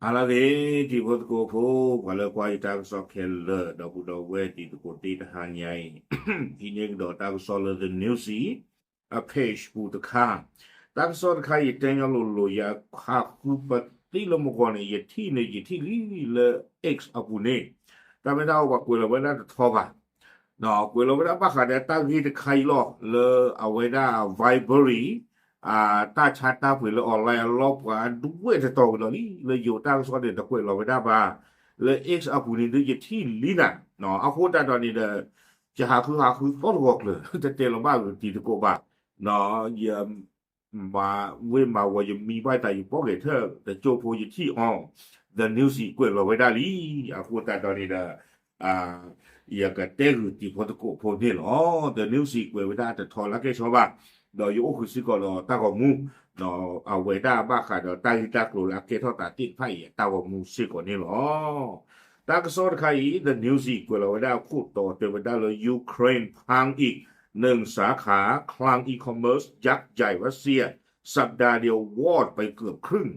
ဟါလၢအဂ့ၤ တံၤဖိသကိးဖိ, ပှၤလၢကွၢ်ယတၢ်ကစီၣ်ခဲလၢာ် ဒီပုၢ်ဒီဝဲၢ်တံၤသကိးသ့ၣ်တဟါညါအံၤ, ဟံးန့ၢ်ကဒီးတၢ်ကစီၣ်လၢ The Newsy အ page ပူၤတခါ, တၢ်ကစီၣ်တခါအံၤ ယတဲညီလိၤလိၤ ယဟးဃုပသံလၢမုၢ်ဂီၤန့ၣ် ယထံၣ်န့ၣ် ယထံၣ်လံလၢ X အပူၤန့ၣ်, တၢ်မ့ၢ်တၢ်အိၣ်ပှၤကွဲးလီၤဝဲဒၣ်တထီဘၣ် ကွဲးလီၤဝဲဒၣ်ဘၣ်ဃးဒီးတၢ်ဂ့ၢ်တခါအံၤလီၤ လၢအဝဲဒၣ် Viber အတၢ်ဆါတၢ်ပှ့ၤလၢ online အလီၢ် ပှၤဒွဲၣ်တတီၤကဒီးလံ လၢယိၤတၢ်ကစီၣ်န့ၣ် တကွဲးလီၤဝဲဒၣ်ဘၣ် လၢ X အပူၤန့ၣ်ဒုး ယထံၣ်လံနၤ, အဃိသတးဒီးန့ၣ်ဒီး ယဟးဃုဟးဃုသီတဂီၤကျၢၤ တတဲလီၤဘၣ်ဂ့ၤတံၤသကိးဘၣ်, ယ မၤဝ့ၢ်မၤဝီၤ ယမံဘၣ်သး ယပိာ်ဂဲၤထၢၣ်တကၠိၢ်ဖိ ယထံၣ်အီၤ The Newsy ကွဲးလီၤဝဲဒၣ်လံ, အဃိသတးဒီးန့ၣ်ဒီး ယကတဲဂ့ၤတံၤဖိသကိးဖိန့ၣ်လီၤ. The Newsy ကွဲးဝဲဒၣ်တထီလၢကဲၣ်ဆီဘၣ်, ဒီးယအိၣ်ဃုာ်စ့ၢ်ကီးဒီးတၢ်ဂီၤမူ, အဝဲဒၣ်ဘၣ်ဃးဒီးတၢ်ဂ့ၢ်တၢ်ကျိၤလၢအကဲထီၣ်သးသ့ၣ်တဖၣ်အံၤ အတၢ်ဂီၤမူစ့ၢ်ကီးန့ၣ်လီၤ. တၢ်ကစီၣ်တခါအံၤ The Newsy ကွဲးလီၤဝဲဒၣ်အခိၣ်တီတဲဝဲဒၣ်လၢ Ukraine ဖၣ်အံၤ နုၢ်စါခး คลัง e-commerce ยักษ์ใหญ่รัสเซีย สัปดาห์เดียววอดไปเกือบครึ่ง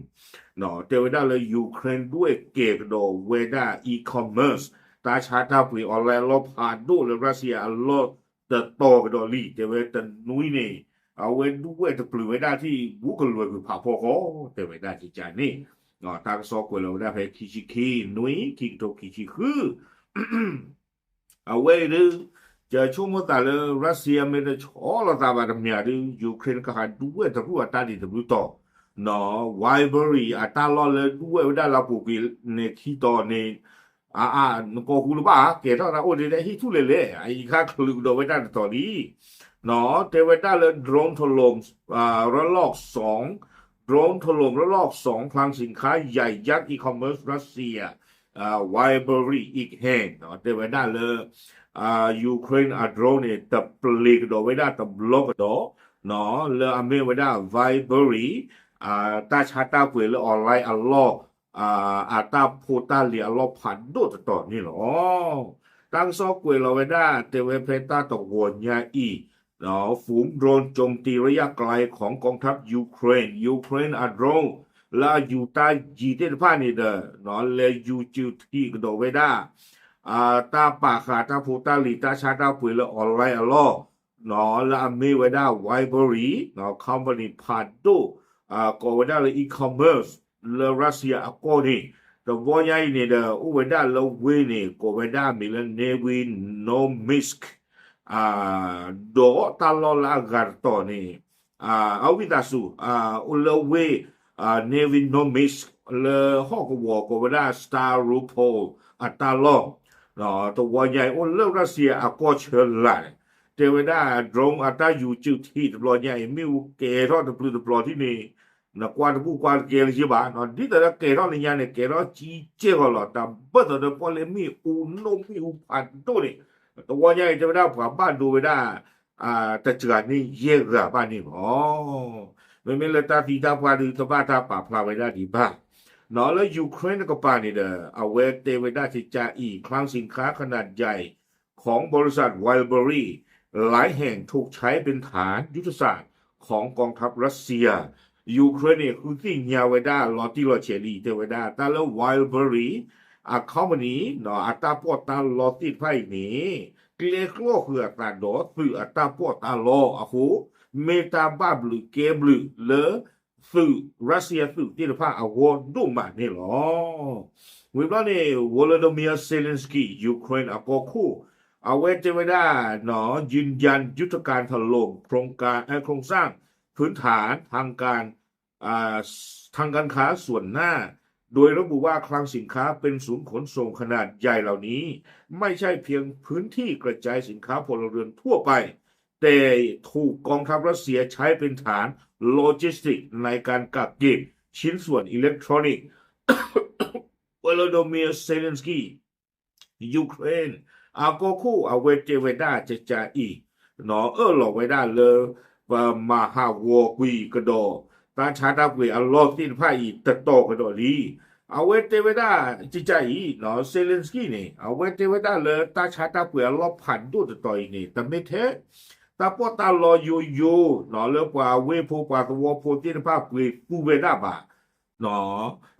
တဲဝဲဒၣ်လၢ Ukraine ဒွဲၣ်ကဲၤကဒီးဝဲဒၣ် e-commerce တၢ်ဆါတၢ်ပှ့ၤ online အလီၢ်ဖးဒိၣ်လၢ Russia အလီၢ်တတီၤကဒီးလံ တဲဝဲတနွံန့ၣ် အဝဲဒွဲၣ်တပျုာ်ဝဲဒၣ်ထံၣ် ဘူးကလွဲၤကွံာ်ဖးဖီဃီ တဲဝဲဒၣ်ကကန့ၣ် တၢ်ကစီၣ်ကွဲးလီၤဝဲဒၣ်ဖဲခံဆံခံ နွံ ခံကထိခံဆံဃု အဝဲအံၤဒုး ယဆိကမိၣ်သးလၢ Russia မ့ၢ်တဆီလီၤသးဘၣ်တမံၤဒုး Ukraine ကဟးဒွဲၣ်တရူၢ်အတၢ်ဒံးတဘျုးတီၤ, Viber အတၢ်လီၢ်လၢဒွဲၣ်ဝဲဒၣ်လၢအပူၤကွံာ်န့ၣ်ခံတီၤန့ၣ် အါအါ နကိးဃူလၢၤဘၣ် ကဲထီၣ်တၢ်အိၣ်ဒ်လဲၣ် ဟံၣ်ထူၣ်လဲၤလဲၣ် အအံၤခါချုးကဒီးဝဲဒၣ်တတီၤလံ တဲဝဲဒၣ်လၢ drone ถล่ม ระลอกสอง drone ถล่มระลอกสอง คลังสินค้าใหญ่ ยักษ์ e-commerce Russia Viber อีกแห่ง တဲဝဲဒၣ်လၢ Ukraine အ drone န့ၣ် တပျ့ၤကဒီးဝဲဒၣ်တဘျီကဒီး လၢအမ့ၢ်ဝဲဒၣ် Viber တၢ်ဆါတၢ်ပှ့ၤလၢ online အလီၢ် အတၢ်ဖိတၢ်လံၤအလီၢ်ဖးဒိၣ်တတီၤန့ၣ်လီၤ. တၢ်ကစီၣ်ကွဲးလီၤဝဲဒၣ် တဲဝဲဖဲတၢ်တဂီၤညါအံၤ ฝูงโดรนโจมตีระยะไกลของกองทัพยูเครน Ukraine အ drone လၢအယူၤတၢ်ယံၤသ့ၣ်တဖၣ်န့ၣ်ဒီး လဲၤယူၤစုးထံးကဒီးဝဲဒၣ် တၢ်ပာ်ဃာ်တၢ်ဖိတၢ်လံၤတၢ်ဆါတၢ်ပှ့ၤလၢ online အလီၢ် လၢအမ့ၢ်ဝဲဒၣ် Viber company ဖးဒိၣ် ကိးဝဲဒၣ်လၢ e-commerce လၢ Russia အကီၢ်န့ၣ် တဘျီညါအံၤန့ၣ်ဒီး အိၣ်ဝဲဒၣ်လၢဝ့ၢ်န့ၣ် ကိးဝဲဒၣ်မ့ၢ်လၢ Nevinnomyssk ဒီးတၢ်လီၢ်လၢအဂၤတတီၤန့ၣ် အဝံသးစူၤ အိၣ်လၢဝ့ၢ် Nevinnomyssk လၢဟီၣ်ကဝီၤကိးဝဲဒၣ် Stavropol အတၢ်လီၢ် တဝီညါအံၤအိၣ်လၢ Russia အကီၢ်ဆၢလာ်န့ၣ် တဲဝဲဒၣ် drone အတၢ်ယူၤစုးထံးတဘျီညါအံၤ မ့ၣ်အူကဲၤထီၣ်တပျုာ်တပျီၤထံၣ်န့ၣ် နကွၢ်တဘူၣ်ကွၢ်တကဲလၢၤဘၣ် ဒ်သိးဒီးကဲၤထီၣ်လၢညါန့ၣ် ကဲၤထီၣ်ကံကဲၢ်ဂီၤလီၤ တဘၢၣ်စၢၤဒီးပီၣ်လဲၣ်မ့ၣ်အူနိၣ်မ့ၣ်အူဖးဒိၣ်န့ၣ် တဝီညါအံၤတဲဝဲဒၣ်ပှၤဘၣ်ဒိဝဲဒၣ် တစှၤန့ၢ်ယဲၢ်ဂၤဘၣ်န့ၣ်လီၤ. မ့မ့ၢ်လၢတၢ်သံတၢ်ပှၢ်ဒုးတဘၣ်တၢ်ပာ်ဖျါဝဲဒၣ်ဒံးဘၣ် လၢ Ukraine တကပၤန့ၣ်ဒီး အဝဲတဲဝဲဒၣ်ကကးအံၤ คลังสินค้าขนาดใหญ่ของบริษัท Wildberries หลายแห่งถูกใช้เป็นฐานยุทธศาสตร์ของกองทัพรัสเซีย Ukraine န့ၣ် ဃုသ့ၣ်ညါဝဲဒၣ်လီၤတံၢ်လီၤဆဲးလံ တဲဝဲဒၣ် တၢ်လၢ Wildberries အ company အတၢ်ပီးတၢ်လီသ့ၣ်တဖၣ်အံၤန့ၣ် ကျဲကျီဃုာ်အသးဒီးသုးအတၢ်ပီးတၢ်လီအဃိ မ့ၢ်တၢ်ဘၣ်ဘျုးကဲဘျုးလၢ သုး Russia သုးသ့ၣ်တဖၣ်အဂီၢ်ဒိၣ်မးန့ၣ်လီၤ. ဝံၤဘျီန့ၣ် Volodymyr Zelenskyy Ukraine အကီၢ်ခိၣ် အဝဲတဲဝဲဒၣ် ยืนยันยุทธการถล่มโครงการเอ่อโครงสร้างพื้นฐานทางการอ่าทางการค้าส่วนหน้า โดยระบุว่าคลังสินค้าเป็นศูนย์ขนส่งขนาดใหญ่เหล่านี้ ไม่ใช่เพียงพื้นที่กระจายสินค้าพลเรือนทั่วไป แต่ถูกกองทัพรัสเซียใช้เป็นฐานโลจิสติกส์ในการกักเก็บชิ้นส่วนอิเล็กทรอนิกส์ Volodymyr Zelenskyy Ukraine အကီၢ်ခိၣ် အဝဲတဲဝဲဒၣ်ကကးအံၤ အၢၣ်လီၤဝဲဒၣ်လၢ ပမၤဟးဂီၤကွံာ်ကဒီး တၢ်ဆါတၢ်ပှ့ၤအလီၢ်သ့ၣ်တဖၣ်အံၤ တတီၤကဒီးလံ. အဝဲတဲဝဲဒၣ်ကကးအံၤ Zelenskyy န့ၣ် အဝဲတဲဝဲဒၣ်လၢတၢ်ဆါတၢ်ပှ့ၤအလီၢ်ဖးဒိၣ်တတီၤအံၤန့ၣ် တမ့ၢ်ထဲ တၢ်ပီးတၢ်လီယိယိ လၢပှၤဝ့ၢ်ဖိပှၤသဝီဖိသ့ၣ်တဖၣ်ပှ့ၤသူဝဲဒၣ်ဘၣ်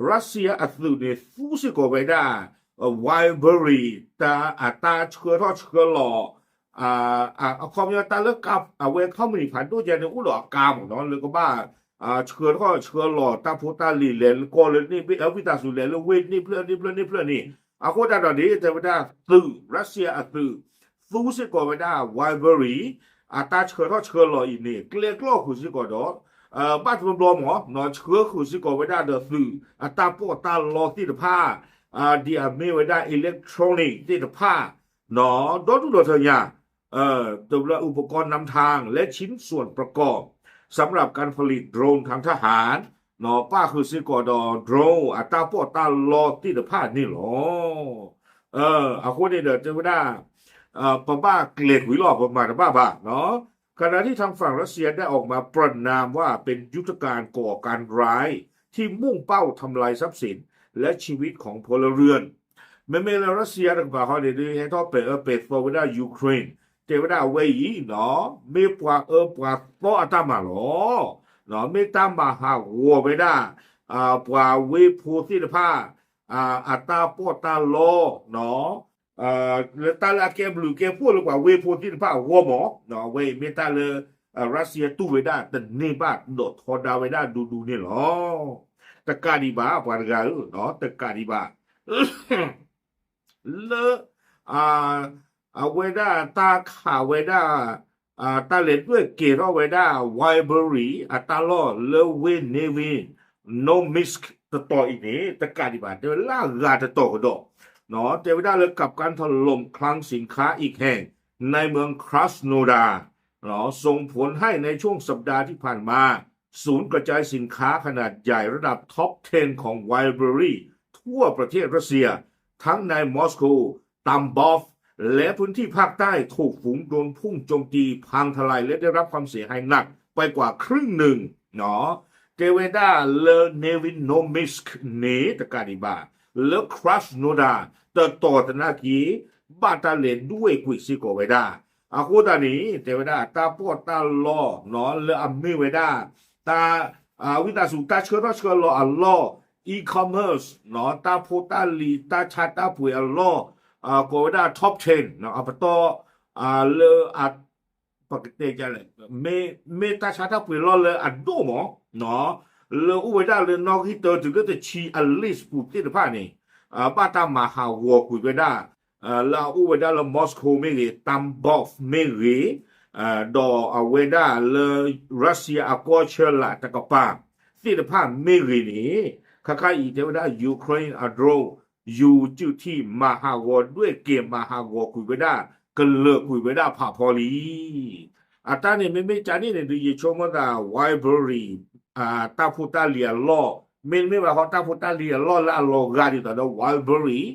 Russia အသုးန့ၣ် သူစ့ၢ်ကီးဝဲဒၣ် Wildberries တၢ် အတၢ်ဆှၢထီၣ်ဆှၢလီၤ အခီပညီတၢ်လၢ အဝဲ company ဖးဒိၣ်ကဲန့ၣ် အိၣ်ဒီးအကါမ့ၢ်နီၤ လၢကဘၣ် ဆှၢထီၣ်ဆှၢလီၤတၢ်ဖိတၢ်လံၤလဲၤကီၢ်လၢန့ၣ် ဝံသးစူၤလဲၤလၢဝ့ၢ်န့ၣ်ဖျၢၣ်န့ၣ်ဖျၢၣ်န့ၣ်ဖျၢၣ်န့ၣ် အဃိသတးဒီးန့ၣ် တဲဝဲဒၣ်သုး Russia အသုး သူစ့ၢ်ကီးဝဲဒၣ် Wildberries အတၢ်ဆှၢထီၣ်ဆှၢလီၤအံၤန့ၣ် ကျဲကျီၢ်ဃုာ်စ့ၢ်ကီးဒီး ဘၣ်တဘျီဘျီမ့ၢ်နီၤ ဆှၢဃုာ်စ့ၢ်ကီးဝဲဒၣ်ဒီးသုး အတၢ်ပီးတၢ်လီသ့ၣ်တဖၣ် ဒ်အမ့ၢ်ဝဲဒၣ် electronic သ့ၣ်တဖၣ် ဒီဒူၣ်ဒီထၢညါ တဘျီ อุปกรณ์นำทาง และชิ้นส่วนประกอบ สำหรับการผลิตโดรนทางทหาร ပၣ်ဃုာ်စ့ၢ်ကီးဒီး drone အတၢ်ပီးတၢ်လီသ့ၣ်တဖၣ်န့ၣ်လီၤ. အဃိန့ၣ်ဒီးတဲဝဲဒၣ် ပဘၣ်ကျဲၤကွံာ်လီၤ ပမၤတဘၣ်ဘၣ် ขณะที่ทางฝั่งรัสเซียได้ออกมาประณามว่าเป็นยุทธการก่อการร้ายที่มุ่งเป้าทำลายทรัพย์สินและชีวิตของพลเรือน မ့မ့ၢ်လၢ Russia တကပၤဃီန့ၣ်ဒုး ဟဲထီၣ်ပဲာ်အၢပဲာ်သီဝဲဒၣ် Ukraine တဲဝဲဒၣ်အဝဲအံၤနီၤ မ့ၢ်ပှၤအၢပှၤသီအတၢ်မၤလီၤ. မ့ၢ်တၢ်မၤဟးဂီၤဝဲဒၣ် ပှၤဝ့ၢ်ဖိသ့ၣ်တဖၣ် အတၢ်ပီးတၢ်လီ လၢတၢ်လၢအကဲဘျုးကဲဖှိၣ်လၢပှၤဝ့ၢ်ဖိသ့ၣ်တဖၣ်အဂီၢ်မ့ၢ် အဝဲအံၤမ့ၢ်တၢ်လၢ Russia တူၢ်ဝဲဒၣ်တန့ၢ်ဘၣ်ဒီးထီဒါဝဲဒၣ်ဒူဒူန့ၣ်လီၤ. တကးဒံးဘၣ် ပှၤတဂၤဧၢ တကးဒံးဘၣ် လၢ အဝဲဒၣ်တၢ်ခးဝဲဒၣ် တၢ်လဲၤဒွဲၣ်ကဲၤထီၣ်ဝဲဒၣ် Wildberries အတၢ်လီၢ်လၢဝ့ၢ် Novinominsk တတီၤအံၤန့ၣ် တကးဒံးဘၣ် တဲဝဲလၢအဂၤတတီၤကဒီး တဲဝဲဒၣ်လၢ กับการถล่มคลังสินค้าอีกแห่งในเมืองคราสโนดาร์ ส่งผลให้ในช่วงสัปดาห์ที่ผ่านมา ศูนย์กระจายสินค้าขนาดใหญ่ระดับ Top ten ของ Wildberries ทั่วประเทศรัสเซีย ทั้งในมอสโก Tambov และพื้นที่ภาคใต้ถูกฝูงโดรนพุ่งโจมตีพังทลายและได้รับความเสียหายหนักไปกว่าครึ่งหนึ่ง တဲဝဲဒၣ်လၢ Novinominsk န့ၣ် တကးဒံးဘၣ် လၢ Krasnodar တတီၤသနာ်က့ ဘၣ်တၢ်လဲၤဒွဲၣ်ကွံာ်စ့ၢ်ကီးဝဲဒၣ် အဃိသတးန့ၣ် တဲဝဲဒၣ်တၢ်ပီးတၢ်လီ လၢအမ့ၢ်ဝဲဒၣ် တၢ် ဝံသးစူၤတၢ်ဆှၢထီၣ်ဆှၢလီၤအလီၢ် e-commerce တၢ်ဖိတၢ်လံၤ တၢ်ဆါတၢ်ပှ့ၤအလီၢ် ကိးဝဲဒၣ် top ten အပတီၢ် လၢ ပကတဲလဲၣ် မ့ၢ်တၢ်ဆါတၢ်ပှ့ၤလီၢ်လၢအဒိၣ်မး လၢအိၣ်ဝဲဒၣ်လၢနီၣ်ဂံၢ်တၢတုၤလၢတဆံအ list ပူၤသ့ၣ်တဖၣ်န့ၣ် ဘၣ်တၢ်မၤဟးဂီၤကွံာ်ဝဲဒၣ် လၢအအိၣ်ဝဲဒၣ်လၢ Moscow မ့ၢ်ဂ့ၤ Tambov မ့ၢ်ဂ့ၤ ဒီးအဝဲဒၣ်လၢ Russia အကီၢ်ဆၢလာ်တကပၤသ့ၣ်တဖၣ်မ့ၢ်ဂ့ၤန့ၣ် ခဲခါအံၤတဲဝဲဒၣ် Ukraine အ drone ယူၤစုးထံၣ်မၤဟးဂီၤဒွဲၣ်ကဲၤမၤဟးဂီၤကွံာ်ဝဲဒၣ် ကလၢာ်ကွံာ်ဝဲဒၣ်ဖးဖီလံ အတၢ်န့ၣ်မ့မ့ၢ်ကန့ၣ်န့ၣ်ဒုး ယဆိကမိၣ်သး Wildberries တၢ်ဖိတၢ်လံၤအလီၢ် မ့တမ့ၢ်ဘၣ်ဃီ တၢ်ဖိတၢ်လံၤအလီၢ်လၢအလီၤဂာ်ဒ်သိးဒီး Wildberries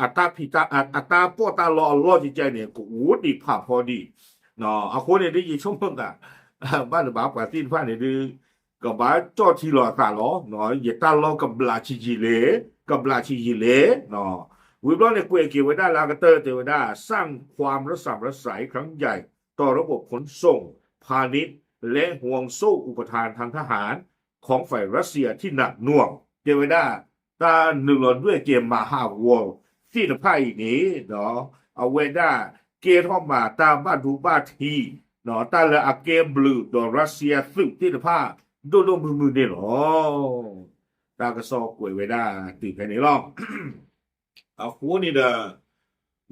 အတၢ်ပီးတၢ်လီအလီၢ်ကကဲန့ၣ် ကအိၣ်ဒံးဖးဖီဒံး အဃိန့ၣ်ဒုး ယဆိကမိၣ်သး ဘၣ်နဘၣ်ပှၤသ့ၣ်တဖၣ်န့ၣ်ဒုး ကဘၣ်ကၠီၣ်ထံလီၤအသးလီၤ ယတၢ်လီၢ်ကဘျးဆံးယံာ်လဲၣ် ကဘျးဆံးယံာ်လဲၣ် ဝံၤဘျီန့ၣ် ကွဲးက့ၤဝဲဒၣ်လၢအကတၢၢ်တဲဝဲဒၣ် สร้างความระส่ำระสายครั้งใหญ่ต่อระบบขนส่งพาณิชย์และห่วงโซ่อุปทานทางทหารของฝ่ายรัสเซียที่หนักหน่วง တဲဝဲဒၣ် တၢ်နုာ်လီၤဒွဲၣ်ကဲၤမၤဟးဂီၤသ့ၣ်တဖၣ်အံၤန့ၣ် အဝဲဒၣ်ကဲထီၣ်မးတၢ်ဘၣ်ဒိဘၣ်ထံး တၢ်လၢအကဲဘျုးဒီး Russia သုးသ့ၣ်တဖၣ် ဒိၣ်ဒိၣ်မုၢ်မုၢ်န့ၣ်လီၤ. တၢ်ကစီၣ်ကွဲးဝဲဒၣ်တုၤဖဲန့ၣ်လီၤ. အဃိန့ၣ်ဒီး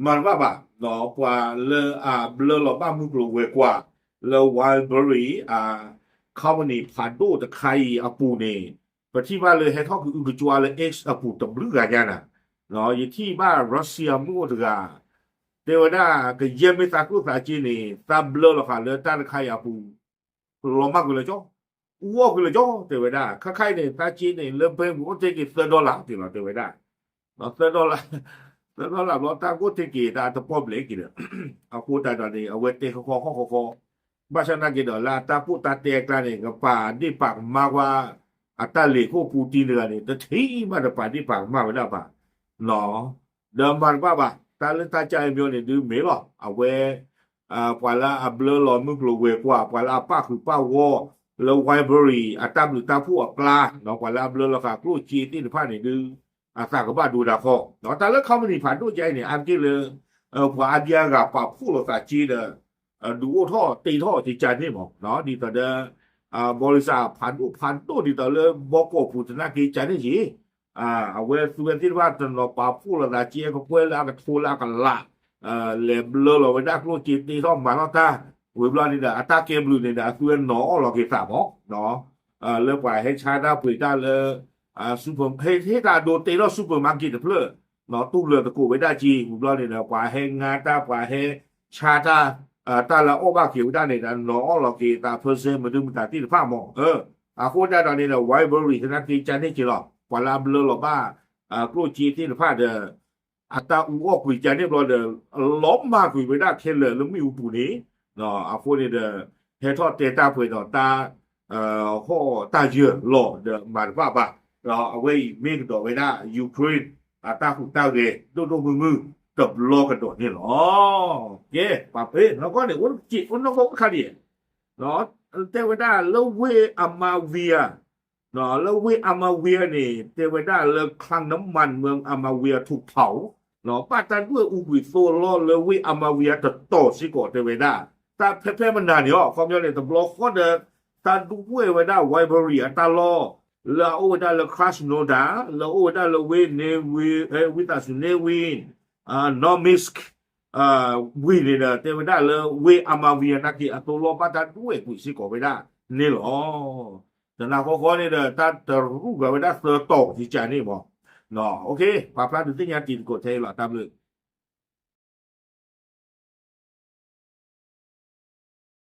မၤတဘၣ်ဘၣ် ပှၤလၢအဘျၢလီၤဘၣ်မုၢ်ကျိၤဝဲၤကွာ် လၢ Wildberries အ company ဖးဒိၣ်တခါအံၤအပူၤန့ၣ် ပထံၣ်ဘၣ်လၢဟဲထီၣ်ကအုကကွါလၢ X အပူၤတဘျုးဂၤညါနၤ ယထံၣ်ဘၣ် Russia မုၢ်အိၣ်တဂၤ တဲဝဲဒၣ် ကယဲၢ်မ့ၢ်သးကျိၣ်သးစ့န့ၣ် သးဘျၢလီၤဃာ်လၢတၢ်တခါအံၤအပူၤ လီၤမၢ်ကွံာ်လၢကၠီ အူအီၣ်ကွံာ်လၢကၠီ တဲဝဲဒၣ် ခဲခါအံၤန့ၣ် သးစ့န့ၣ် လၢပဲပူၤအိၣ်တ့ၢ်က့ၤသၢ dollar တ့ၢ်လီၤ တဲဝဲဒၣ် သၢ dollar သၢ dollar ဘျီ တၢ်ကအိၣ်တ့ၢ်က့ၤတၢ်တပီၢ်ဘျဲးက့ၤဒီး အဃိသတးဒီးန့ၣ် အဝဲတဲဃီဃီဃီဃီဃီ ဘၣ်ဆၣ်နာ်က့ၤဒီးလၢအတၢ်ကိၢ်တၢ်တဲအကျါန့ၣ် ကပာ်ဒ့ၣ်ပာ်ကမၣ်ကွၢ် အတၢ်လ့ၤခိၣ်ပူတံတဂၤန့ၣ် တထံၣ်ဘၣ်ဒီးပာ်ဒ့ၣ်ပာ်ကမၣ်ဝဲဒၣ်ဘၣ် ဒီးမၤတဘၣ်ဘၣ် တၢ်လၢတၢ်ကါအံၤမ့ၢ်န့ၣ်ဒုးမ့ၢ်လီၤ အဝဲ ပှၤလၢအဘျၢလီၤမုၢ်ကျိၤဝဲၤကွာ် ပှၤလၢအပၣ်ဃုာ်ပၣ်ဂီၢ် လၢ Wyberg အတၢ်ဘျုးတၢ်ဖှိၣ်အကျါ ပှၤလၢအဘျၢလီၤဃာ်ကျိၣ်စ့သ့ၣ်တဖၣ်န့ၣ်ဒုး အသးကဘၣ်ဒိဒၣ်ဃီ, တၢ်လၢ company ဖးဒိၣ်ကါအံၤန့ၣ် အါတက့ၢ်လၢ ပှၤအါဒံအါဂၤပာ်ဖှိၣ်လိာ်သးစ့ဒီး ဒုးအိၣ်ထီၣ်တ့ထီၣ်ကကန့ၣ်မး, ဒ်သိးဒီး ဘီလံစးဖးဒိၣ်ဖးဒိၣ်ဒ်သိးလၢဘီကီၢ်ပူၤသနာ်က့ကန့ၣ်က့ၤ အဝဲသုဝဲသ့ၣ်တဖၣ်တနီၤပာ်ဖှိၣ်လိာ်သးစ့ကကွဲၢ်လၢအကထိလၢအကလး လဲၤဘျၢလီၤဝဲဒၣ်ကျိၣ်စ့တ့ထီၣ်မၤထီၣ်တၢ်, ဝံၤဘျီန့ၣ်ဒီး အတၢ်ကဲဘျုးန့ၣ်ဒီး အသုဝဲနီၤအီၣ်လီၤက့ၤသးမး, လၢပှၤဟဲဆါတၢ်ပှ့ၤတၢ်လၢ ဟ့ၣ်တၢ်ဒိတ့ထီၣ် supermarket တဖျၢၣ် တူၢ်လၢာ်သကိးဝဲဒၣ်က့ၤ ဝံၤဘျီန့ၣ်ဒီး ပှၤဟဲငါတၢ် ပှၤဟဲဆါတၢ် တၢ်လၢအီၣ်ဘၣ်က့ၤဝဲဒၣ်န့ၣ်ဒီး နီၤအီၣ်လီၤက့ၤသး percent မနုၤမတၤသ့ၣ်တဖၣ်မး, အဃိဒၣ်ဒီးန့ၣ်ဒီး Wyberg သနာ်က့ကန့ၣ်က့ၤလီၤ ပှၤလၢအဘျၢလီၤဘၣ် ကျိၣ်စ့သ့ၣ်တဖၣ်ဒီး အတၢ်အူအီၣ်ကွံာ်ကန့ၣ်ဘျီဒီး လီၤမၢ်ကွံာ်ဝဲဒၣ်ခဲလၢာ်လၢမ့ၣ်အူပူၤန့ၣ်, အဃိန့ၣ်ဒီး ဟဲထီၣ်တဲတၢ်ပှဲၤဒီးတၢ် ဟီၣ်တၢ်ယၢၤလီၤဒီးမၤတဘၣ်ဘၣ်, ဒီးအဝဲအံၤမ့ၢ်ကဒီးဝဲဒၣ် Ukraine အတၢ်ဟူးတၢ်ဂဲၤဒိၣ်ဒိၣ်မုၢ်မုၢ်တဘျီကဒီးန့ၣ်လီၤ. ကဲ ပှၤဖဲနီၢ်ကီၢ်န့ၣ် အိၣ်နီၢ်ကီၢ်အိၣ်တခါဒံး တဲဝဲဒၣ်လၢဝ့ၢ်အမၤဝံၤဧါ, လၢဝ့ၢ်အမၤဝံၤဧါန့ၣ် တဲဝဲဒၣ်လၢ คลังน้ำมันเมืองอมาเวียถูกเผา ဘၣ်တၢ်ဒွဲၣ်အူကွံာ်သိလီၤလၢဝ့ၢ်အမၤဝံၤဧါတတီၤစ့ၢ်ကီးတဲဝဲဒၣ်, တၢ်ဖဲဖဲမနၤန့ၣ်အီၤ ခီပညီန့ၣ် တဘျီဃီဒီး တၢ်ဒွဲၣ်ဝဲဒၣ် Wyberg အတၢ်လီၢ် လၢအအိၣ်ဝဲဒၣ်လၢ Krasnodar လၢအအိၣ်ဝဲဒၣ်လၢဝ့ၢ်န့ၣ် ဝံသးစူၤန့ၣ်ဝံ Norilsk ဝံၤန့ၣ်ဒီး တဲဝဲဒၣ်လၢဝ့ၢ်အမၤဝံၤအနာ်က့ အသိလီၢ်ဘၣ်တၢ်ဒွဲၣ်ကွံာ်စ့ၢ်ကီးဝဲဒၣ်န့ၣ်လီၤ. တနၤဃီဃီန့ၣ်ဒီး တၢ်တရူၢ်ဘၣ်ဝဲဒၣ်သၢတီၤကကန့ၣ်မး, ပာ်ဖျါဒုးသ့ၣ်ညါတံၤသကိးထဲအံၤလီၤ တၢ်ဘျုး